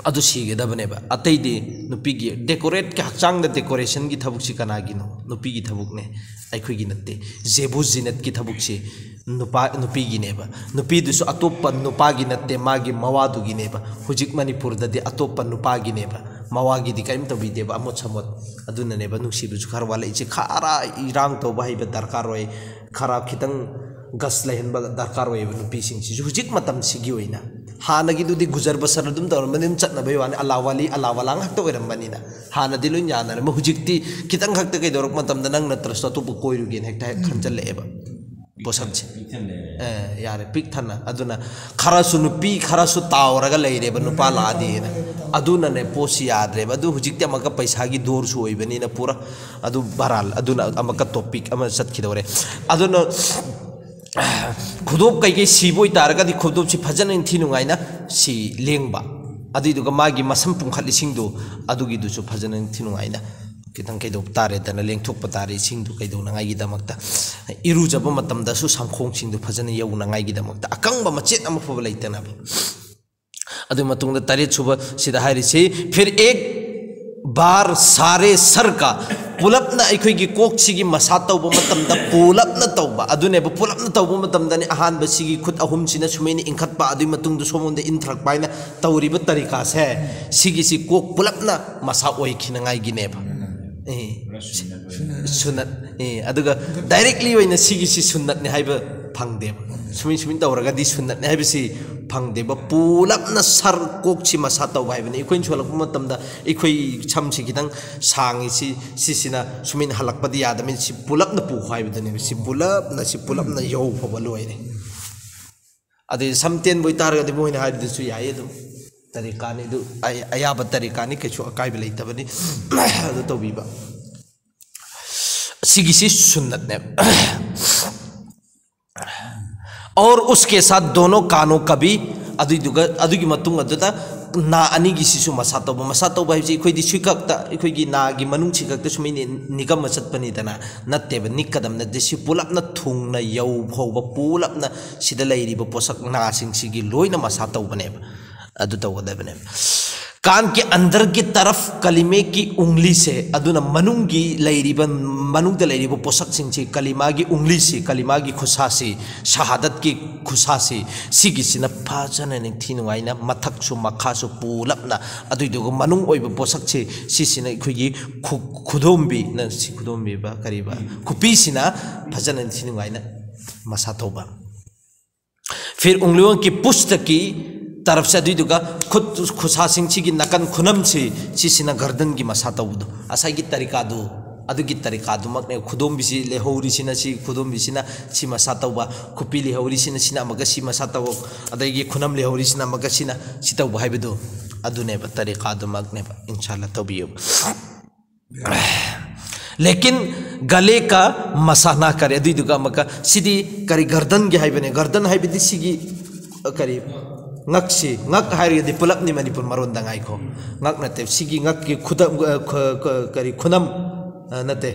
ꯑꯗꯨ ꯁꯤꯒꯗꯕꯅꯦꯕ꯫ ꯑꯇꯩꯗꯤ ꯅꯨꯄꯤꯒꯤ ꯗꯦꯀꯣꯔꯦꯠꯀꯤ, ꯍꯛꯆꯥꯡꯗ ꯗꯦꯀꯣꯔꯦꯁꯟꯒꯤ ꯊꯕꯛꯁꯤ ꯀꯅꯥꯒꯤꯅꯣ? ꯅꯨꯄꯤꯒꯤ ꯊꯕꯛꯅꯦ, ꯑꯩꯈꯣꯏꯒꯤ ꯅꯠꯇꯦ꯫ ꯖꯦꯕꯨ ꯖꯤꯅꯠꯀꯤ ꯊꯕꯛꯁꯤ ꯅꯨꯄꯥ, ꯅꯨꯄꯤꯒꯤꯅꯦꯕ꯫ ꯅꯨꯄꯤꯗꯨꯁꯨ ꯑꯇꯣꯞꯄ ꯅꯨꯄꯥꯒꯤ ꯅꯠꯇꯦ, ꯃꯥꯒꯤ ꯃꯋꯥꯗꯨꯒꯤꯅꯦꯕ꯫ ꯍꯧꯖꯤꯛ ꯃꯅꯤꯄꯨꯔꯗꯗꯤ ꯑꯇꯣꯞꯄ ꯅꯨꯄꯥꯒꯤꯅꯦꯕ, ꯃꯋꯥꯒꯤꯗꯤ ꯀꯔꯤꯝ ꯇꯧꯕꯤꯗꯦꯕ, ꯑꯃꯣꯠ ꯁꯃꯣꯠ꯫ ꯑꯗꯨꯅꯅꯦꯕ ꯅꯨꯡꯁꯤꯕꯁꯨ ꯈꯔ ꯋꯥꯠꯂꯛꯏꯁꯦ꯫ ꯈꯔ ꯏꯔꯥꯡ ꯇꯧꯕ ꯍꯩꯕ ꯗꯔꯀꯥꯔ ꯑꯣꯏ, ꯈꯔ ꯈꯤꯇꯪ ꯒꯁ ꯂꯩꯍꯟꯕ ꯗꯔꯀꯥꯔ ꯑꯣꯏꯌꯦꯕ ꯅꯨꯄꯤꯁꯤꯡꯁꯤꯁꯨ꯫ ꯍꯧꯖꯤꯛ ꯃꯇꯝꯁꯤꯒꯤ ꯑꯣꯏꯅ, ꯍꯥꯟꯅꯒꯤꯗꯨꯗꯤ ꯒꯨꯖꯔ ꯕꯁꯔ ꯑꯗꯨꯝ ꯇꯧꯔꯝꯕꯅꯤ, ꯑꯗꯨꯝ ꯆꯠꯅꯕꯩ ꯋꯥꯅꯤ, ꯑꯂꯥ ꯋꯥꯂꯤ, ꯑꯂꯥ ꯋꯥꯂꯥ ꯉꯥꯛꯇ ꯑꯣꯏꯔꯝꯕꯅꯤꯅ꯫ ꯍꯥꯟꯅꯗꯤ ꯂꯣꯏ ꯌꯥꯅꯔꯝꯃꯦ꯫ ꯍꯧꯖꯤꯛꯇꯤ ꯈꯤꯇꯪ ꯈꯛꯇ ꯀꯩꯗꯧꯔꯛꯄ ꯃꯇꯝꯗ ꯅꯪ ꯅꯠꯇ꯭ꯔꯁꯨ ꯑꯇꯣꯞꯄ ꯀꯣꯏꯔꯨꯒꯦꯅ ꯍꯦꯛꯇ ꯍꯦꯛ ꯈꯟꯖꯜꯂꯛꯑꯦꯕ ꯄꯣꯠꯁꯛꯁꯦ꯫ ꯑꯦ, ꯌꯥꯔꯦ, ꯄꯤꯛ ꯊꯟꯅ꯫ ꯑꯗꯨꯅ ꯈꯔꯁꯨ ꯅꯨꯄꯤ ꯈꯔꯁꯨ ꯇꯥꯎꯔꯒ ꯂꯩꯔꯦꯕ, ꯅꯨꯄꯥ ꯂꯥꯛꯑꯗꯤꯅ꯫ ꯑꯗꯨꯅꯅꯦ, ꯄꯣꯠꯁꯤ ꯌꯥꯗ꯭ꯔꯦꯕ꯫ ꯑꯗꯨ ꯍꯧꯖꯤꯛꯇꯤ ꯑꯃꯨꯛꯀ ꯄꯩꯁꯥꯒꯤ ꯗꯣꯔꯁꯨ ꯑꯣꯏꯕꯅꯤꯅ ꯄꯨꯔꯥ꯫ ꯑꯗꯨ ꯕꯍꯔꯍꯥꯜ, ꯑꯗꯨꯅ ꯑꯃꯨꯛꯀ ꯇꯣꯄꯤꯛ ꯑꯃ ꯆꯠꯈꯤꯗꯧꯔꯦ꯫ ꯑꯗꯨꯅ ꯈꯨꯗꯣꯞ ꯀꯩꯀꯩ ꯁꯤꯕ ꯑꯣꯏꯇꯥꯔꯒꯗꯤ ꯈꯨꯗꯣꯞꯁꯤ ꯐꯖꯅ ꯅꯤꯡꯊꯤ ꯅꯨꯡꯉꯥꯏꯅ ꯁꯤ ꯂꯦꯡꯕ, ꯑꯗꯨꯏꯗꯨꯒ ꯃꯥꯒꯤ ꯃꯁꯝ ꯄꯨꯡꯈꯠꯂꯤꯁꯤꯡꯗꯣ ꯑꯗꯨꯒꯤꯗꯨꯁꯨ ꯐꯖꯅ ꯅꯤꯡꯊꯤ ꯅꯨꯡꯉꯥꯏꯅ ꯈꯤꯇꯪ ꯀꯩꯗꯧꯕ ꯇꯥꯔꯦꯗꯅ, ꯂꯦꯡꯊꯣꯛꯄ ꯇꯥꯔꯦ ꯏꯁꯤꯡꯗꯨ ꯀꯩꯗꯧꯅꯉꯥꯏꯒꯤꯗꯃꯛꯇ꯫ ꯏꯔꯨꯖꯕ ꯃꯇꯝꯗꯁꯨ ꯁꯝꯈꯣꯡꯁꯤꯡꯗꯨ ꯐꯖꯅ ꯌꯧꯅꯉꯥꯏꯒꯤꯗꯃꯛꯇ, ꯑꯀꯪꯕ ꯃꯆꯦꯠ ꯑꯃ ꯐꯥꯎꯕ ꯂꯩꯇꯅꯕ꯫ ꯑꯗꯨꯒꯤ ꯃꯇꯨꯡꯗ ꯇꯔꯦꯠ ꯁꯨꯕ ꯁꯤꯗ ꯍꯥꯏꯔꯤꯁꯤ, ꯐꯤꯔ ꯑꯦꯛ ꯕꯥꯔ ꯁꯥꯔꯦ ꯁꯔ ꯀꯥ, ꯄꯨꯂꯞꯅ ꯑꯩꯈꯣꯏꯒꯤ ꯀꯣꯛꯁꯤꯒꯤ ꯃꯁꯥ ꯇꯧꯕ ꯃꯇꯝꯗ ꯄꯨꯂꯞꯅ ꯇꯧꯕ ꯑꯗꯨꯅꯦꯕ꯫ ꯄꯨꯂꯞꯅ ꯇꯧꯕ ꯃꯇꯝꯗꯅꯤ ꯑꯍꯥꯟꯕ ꯁꯤꯒꯤ ꯈꯨꯠ ꯑꯍꯨꯝꯁꯤꯅ ꯁꯨꯃꯥꯏꯅ ꯏꯟꯈꯠꯄ, ꯑꯗꯨꯒꯤ ꯃꯇꯨꯡꯗ ꯁꯣꯝꯂꯣꯝꯗ ꯏꯟꯊꯔꯛꯄ ꯍꯥꯏꯅ ꯇꯧꯔꯤꯕ ꯇꯔꯤꯀꯥꯁꯦ, ꯁꯤꯒꯤꯁꯤ ꯀꯣꯛ ꯄꯨꯂꯞꯅ ꯃꯁꯥ ꯑꯣꯏꯈꯤꯅꯉꯥꯏꯒꯤꯅꯦꯕ꯫ ꯑꯦ, ꯁꯨꯅꯠ꯫ ꯑꯦ, ꯑꯗꯨꯒ directly ꯑꯣꯏꯅ ꯁꯤꯒꯤꯁꯤ ꯁꯨꯟꯅꯠꯅꯤ ꯍꯥꯏꯕ ꯐꯪꯗꯦꯕ꯫ ꯁꯨꯃꯥꯏ ꯁꯨꯃꯥꯏ ꯇꯧꯔꯒꯗꯤ ꯁꯨꯟꯅꯠꯅꯤ ꯍꯥꯏꯕꯁꯤ ꯐꯪꯗꯦꯕ꯫ ꯄꯨꯂꯞꯅ ꯁꯔ ꯀꯣꯛꯁꯤ ꯃꯁꯥ ꯇꯧꯕ ꯍꯥꯏꯕꯅꯤ꯫ ꯑꯩꯈꯣꯏꯅ ꯁꯣꯜꯂꯛꯄ ꯃꯇꯝꯗ ꯑꯩꯈꯣꯏ ꯁꯝꯁꯤ ꯈꯤꯇꯪ ꯁꯥꯡꯉꯤ, ꯁꯤ, ꯁꯤꯁꯤꯅ ꯁꯨꯃꯥꯏꯅ ꯍꯜꯂꯛꯄꯗꯤ ꯌꯥꯗꯕꯅꯤ꯫ ꯁꯤ ꯄꯨꯂꯞꯅ ꯄꯨꯈꯣ ꯍꯥꯏꯕꯗꯨꯅꯦꯕ꯫ ꯁꯤ ꯄꯨꯂꯞꯅ, ꯁꯤ ꯄꯨꯂꯞꯅ ꯌꯧ ꯐꯥꯎꯕ ꯂꯣꯏꯔꯦ꯫ ꯑꯗꯩ ꯁꯝ ꯇꯦꯟꯕ ꯑꯣꯏꯇꯥꯔꯒꯗꯤ ꯃꯣꯏꯅ ꯍꯥꯏꯔꯤꯗꯨꯁꯨ ꯌꯥꯏ, ꯑꯗꯨꯝ ꯇꯔꯤꯀꯥꯅꯤ ꯑꯗꯨ, ꯑꯌꯥꯕ ꯇꯔꯤꯀꯥꯅꯤ, ꯀꯩꯁꯨ ꯑꯀꯥꯏꯕ ꯂꯩꯇꯕꯅꯤ꯫ ꯑꯗꯨ ꯇꯧꯕꯤꯕ꯫ ꯁꯤꯒꯤꯁꯤ ꯁꯨꯟꯅꯠꯅꯦꯕ꯫ ꯑꯣꯔ ꯎꯁꯀꯦ ꯁꯥꯊ ꯗꯣꯅꯣ ꯀꯥꯅꯣ ꯀꯕꯤ, ꯑꯗꯨꯏꯗꯨꯒ, ꯑꯗꯨꯒꯤ ꯃꯇꯨꯡ ꯑꯗꯨꯗ ꯅꯥ ꯑꯅꯤꯒꯤꯁꯤꯁꯨ ꯃꯁꯥ ꯇꯧꯕ꯫ ꯃꯁꯥ ꯇꯧꯕ ꯍꯥꯏꯕꯁꯤ ꯑꯩꯈꯣꯏꯗꯤ ꯁꯤ ꯈꯛꯇ, ꯑꯩꯈꯣꯏꯒꯤ ꯅꯥꯒꯤ ꯃꯅꯨꯡꯁꯤ ꯈꯛꯇ ꯁꯨꯃꯥꯏꯅ ꯅꯤꯀꯝꯕ ꯆꯠꯄꯅꯤꯗꯅ, ꯅꯠꯇꯦꯕ, ꯅꯤꯛꯀꯗꯕ ꯅꯠꯇꯦ꯫ ꯁꯤ ꯄꯨꯂꯞꯅ ꯊꯨꯡꯅ ꯌꯧ ꯐꯥꯎꯕ ꯄꯨꯂꯞꯅ ꯁꯤꯗ ꯂꯩꯔꯤꯕ ꯄꯣꯠꯁꯛ ꯅꯥꯁꯤꯡꯁꯤꯒꯤ ꯂꯣꯏꯅ ꯃꯁꯥ ꯇꯧꯕꯅꯦꯕ꯫ ꯑꯗꯨ ꯇꯧꯒꯗꯕꯅꯦꯕ꯫ ꯀꯥꯟ ꯀꯤ ꯑꯟꯗꯔ ꯀꯤ ꯇꯔꯐ ꯀꯂꯤꯃꯦ ꯀꯤ ꯎꯡꯂꯤ ꯁꯦ, ꯑꯗꯨꯅ ꯃꯅꯨꯡꯒꯤ ꯂꯩꯔꯤꯕ, ꯃꯅꯨꯡꯗ ꯂꯩꯔꯤꯕ ꯄꯣꯠꯁꯛꯁꯤꯡꯁꯤ, ꯀꯂꯤꯃꯥꯒꯤ ꯎꯡꯂꯤꯁꯤ, ꯀꯂꯤꯃꯥꯒꯤ ꯈꯨꯠꯁꯥꯁꯤ, ꯁꯍꯥꯗꯠꯀꯤ ꯈꯨꯠꯁꯥꯁꯤ, ꯁꯤꯒꯤꯁꯤꯅ ꯐꯖꯅ ꯅꯤꯡꯊꯤ ꯅꯨꯡꯉꯥꯏꯅ ꯃꯊꯛꯁꯨ ꯃꯈꯥꯁꯨ ꯄꯨꯂꯞꯅ, ꯑꯗꯨꯏꯗꯨꯒ ꯃꯅꯨꯡ ꯑꯣꯏꯕ ꯄꯣꯠꯁꯛꯁꯤ, ꯁꯤꯁꯤꯅ ꯑꯩꯈꯣꯏꯒꯤ ꯈꯨ-, ꯈꯨꯗꯣꯝꯕꯤ, ꯅ-, ꯁꯤ ꯈꯨꯗꯣꯝꯕꯤꯕ ꯀꯔꯤꯕ, ꯈꯨꯄꯤꯁꯤꯅ ꯐꯖꯅ ꯅꯤꯡꯊꯤ ꯅꯨꯡꯉꯥꯏꯅ ꯃꯁꯥ ꯇꯧꯕ꯫ ꯐꯤꯔ ꯎꯡꯂꯤꯌꯣꯡ ꯀꯤ ꯄꯨꯁꯇ ꯀꯤ ꯇꯔꯐꯁꯦ, ꯑꯗꯨꯏꯗꯨꯒ ꯈꯨꯠ, ꯈꯨꯠꯁꯥꯁꯤꯡꯁꯤꯒꯤ ꯅꯥꯀꯟ ꯈꯨꯅꯝꯁꯤ, ꯁꯤꯁꯤꯅ ꯒꯔꯗꯟꯒꯤ ꯃꯁꯥ ꯇꯧꯕꯗꯣ, ꯉꯁꯥꯏꯒꯤ ꯇꯔꯤꯀꯥꯗꯨ, ꯑꯗꯨꯒꯤ ꯇꯔꯤꯀꯥꯗꯨꯃꯛꯅꯦ꯫ ꯈꯨꯗꯣꯝꯕꯤꯁꯤ ꯂꯩꯍꯧꯔꯤꯁꯤꯅ ꯁꯤ, ꯈꯨꯗꯣꯝꯕꯤꯁꯤꯅ ꯁꯤ ꯃꯁꯥ ꯇꯧꯕ, ꯈꯨꯄꯤ ꯂꯩꯍꯧꯔꯤꯁꯤꯅ ꯁꯤꯅ ꯑꯃꯨꯛꯀ ꯁꯤ ꯃꯁꯥ ꯇꯧꯕ, ꯑꯗꯒꯤ ꯈꯨꯅꯝ ꯂꯩꯍꯧꯔꯤꯁꯤꯅ ꯑꯃꯨꯛꯀ ꯁꯤꯅ ꯁꯤ ꯇꯧꯕ ꯍꯥꯏꯕꯗꯨ ꯑꯗꯨꯅꯦꯕ, ꯇꯔꯤꯀꯥꯗꯨꯃꯛꯅꯦꯕ꯫ ꯏꯟꯁꯥꯜꯂꯥ ꯇꯧꯕꯤꯌꯨ꯫ ꯂꯦꯀꯤꯟ ꯒꯂꯦ ꯀ ꯃꯁꯥ ꯅꯥ ꯀꯔꯦ꯫ ꯑꯗꯨꯏꯗꯨꯒ ꯑꯃꯨꯛꯀ ꯁꯤꯗꯤ ꯀꯔꯤ, ꯒꯔꯗꯟꯒꯤ ꯍꯥꯏꯕꯅꯦ꯫ ꯒꯔꯗꯟ ꯍꯥꯏꯕꯗꯤ ꯁꯤꯒꯤ, ꯑ, ꯀꯔꯤ, ꯉꯛꯁꯤ, ꯉꯛ ꯍꯥꯏꯔꯒꯗꯤ ꯄꯨꯂꯞꯅꯤ ꯃꯅꯤꯄꯨꯔ ꯃꯔꯣꯟꯗ ꯉꯥꯏꯈꯣ꯫ ꯉꯛ ꯅꯠꯇꯦ, ꯁꯤꯒꯤ ꯉꯛꯀꯤ ꯈꯨꯗꯝ, ꯑ, ꯈ-, ꯈ-, ꯀꯔꯤ, ꯈꯨꯅꯝ, ꯑ, ꯅꯠꯇꯦ,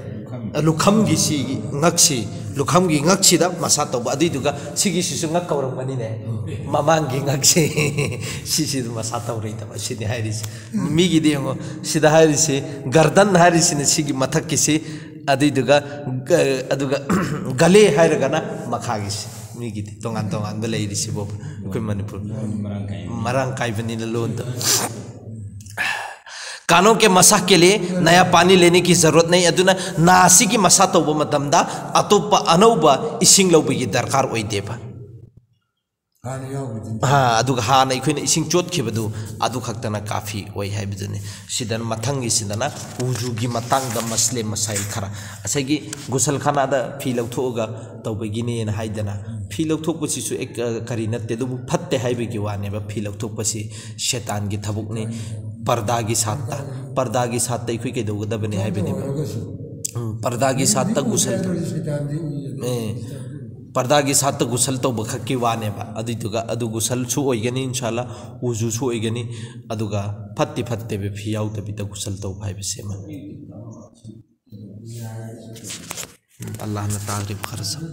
ꯑ, ꯂꯨꯈꯝꯒꯤ ꯁꯤꯒꯤ ꯉꯛꯁꯤ, ꯂꯨꯈꯝꯒꯤ ꯉꯛꯁꯤꯗ ꯃꯁꯥ ꯇꯧꯕ꯫ ꯑꯗꯨꯏꯗꯨꯒ ꯁꯤꯒꯤꯁꯤꯁꯨ ꯉꯛ ꯀꯧꯔꯝꯒꯅꯤꯅꯦ, ꯃꯃꯥꯡꯒꯤ ꯉꯛꯁꯤ꯫ ꯁꯤꯁꯤꯗ ꯃꯁꯥ ꯇꯧꯔꯣꯏꯗꯕ, ꯁꯤꯅꯤ ꯍꯥꯏꯔꯤꯁꯤ꯫ ꯃꯤꯒꯤꯗꯤ ꯌꯦꯡꯉꯣ, ꯁꯤꯗ ꯍꯥꯏꯔꯤꯁꯤ ꯒꯔꯗꯟ ꯍꯥꯏꯔꯤꯁꯤꯅ ꯁꯤꯒꯤ ꯃꯊꯛꯀꯤꯁꯤ, ꯑꯗꯨꯏꯗꯨꯒ ꯒ-, ꯑꯗꯨꯒ ꯒꯂꯦ ꯍꯥꯏꯔꯒꯅ ꯃꯈꯥꯒꯤꯁꯤ꯫ ꯃꯤꯒꯤꯗꯤ ꯇꯣꯉꯥꯟ ꯇꯣꯉꯥꯟꯕ ꯂꯩꯔꯤꯁꯤꯕꯨ ꯑꯩꯈꯣꯏ ꯃꯅꯤꯄꯨꯔ ꯃꯔꯥꯡ ꯀꯥꯏꯕꯅꯤꯅ ꯂꯣꯟꯗꯣ꯫ कानों के मसाह के लिए नया पानी लेने की ज़रूरत नहीं꯫ ꯑꯗꯨꯅ ꯅꯥꯁꯤꯒꯤ ꯃꯁꯥ ꯇꯧꯕ ꯃꯇꯝꯗ ꯑꯇꯣꯞꯄ ꯑꯅꯧꯕ ꯏꯁꯤꯡ ꯂꯧꯕꯒꯤ ꯗꯔꯀꯥꯔ ꯑꯣꯏꯗꯦꯕ꯫ ꯍꯥꯟꯅ ꯌꯥꯎꯕꯗꯨꯅꯤ꯫ ꯑꯥ, ꯑꯗꯨꯒ ꯍꯥꯟꯅ ꯑꯩꯈꯣꯏꯅ ꯏꯁꯤꯡ ꯆꯣꯠꯈꯤꯕꯗꯨ, ꯑꯗꯨ ꯈꯛꯇꯅ ꯀꯥꯐꯤ ꯑꯣꯏ ꯍꯥꯏꯕꯗꯨꯅꯤ꯫ ꯁꯤꯗꯅ ꯃꯊꯪꯒꯤꯁꯤꯗꯅ ꯎꯖꯨꯒꯤ ꯃꯇꯥꯡꯗ ꯃꯁꯂꯦ ꯃꯁꯥꯏꯜ ꯈꯔ, ꯉꯁꯥꯏꯒꯤ ꯒꯨꯁꯜꯈꯥꯅꯥꯗ ꯐꯤ ꯂꯧꯊꯣꯛꯑꯒ ꯇꯧꯕꯒꯤꯅꯦꯅ ꯍꯥꯏꯗꯅ, ꯐꯤ ꯂꯧꯊꯣꯛꯄꯁꯤꯁꯨ ꯑꯦꯛ-, ꯑ, ꯀꯔꯤ ꯅꯠꯇꯦ, ꯑꯗꯨꯕꯨ ꯐꯠꯇꯦ ꯍꯥꯏꯕꯒꯤ ꯋꯥꯅꯦꯕ꯫ ꯐꯤ ꯂꯧꯊꯣꯛꯄꯁꯤ ꯁꯦꯇꯥꯟꯒꯤ ꯊꯕꯛꯅꯤ, ꯄꯔꯗꯥꯒꯤ ꯁꯥꯠꯇ, ꯄꯔꯗꯥꯒꯤ ꯁꯥꯠꯇ ꯑꯩꯈꯣꯏ ꯀꯩꯗꯧꯒꯗꯕꯅꯤ ꯍꯥꯏꯕꯅꯦꯕ꯫ ꯎꯝ, ꯄꯔꯗꯥꯒꯤ ꯁꯥꯠꯇ ꯒꯨꯁꯜ, ꯑꯦ, ꯄꯔꯗꯥꯒꯤ ꯁꯥꯠꯇ ꯒꯨꯁꯜ ꯇꯧꯕ ꯈꯛꯀꯤ ꯋꯥꯅꯦꯕ꯫ ꯑꯗꯨꯏꯗꯨꯒ ꯑꯗꯨ ꯒꯨꯁꯜꯁꯨ ꯑꯣꯏꯒꯅꯤ ꯏꯟꯁꯥꯜꯂꯥ, ꯎꯖꯨꯁꯨ ꯑꯣꯏꯒꯅꯤ, ꯑꯗꯨꯒ ꯐꯠꯇꯤ ꯐꯠꯇꯦꯕ ꯐꯤ ꯌꯥꯎꯗꯕꯤꯗ ꯒꯨꯁꯜ ꯇꯧꯕ ꯍꯥꯏꯕꯁꯦ ꯑꯃ꯫ ꯎꯝ, ꯑꯜꯂꯥꯍꯅ ꯇꯥꯗ꯭ꯔꯤꯕ ꯈꯔ ꯁꯛ꯫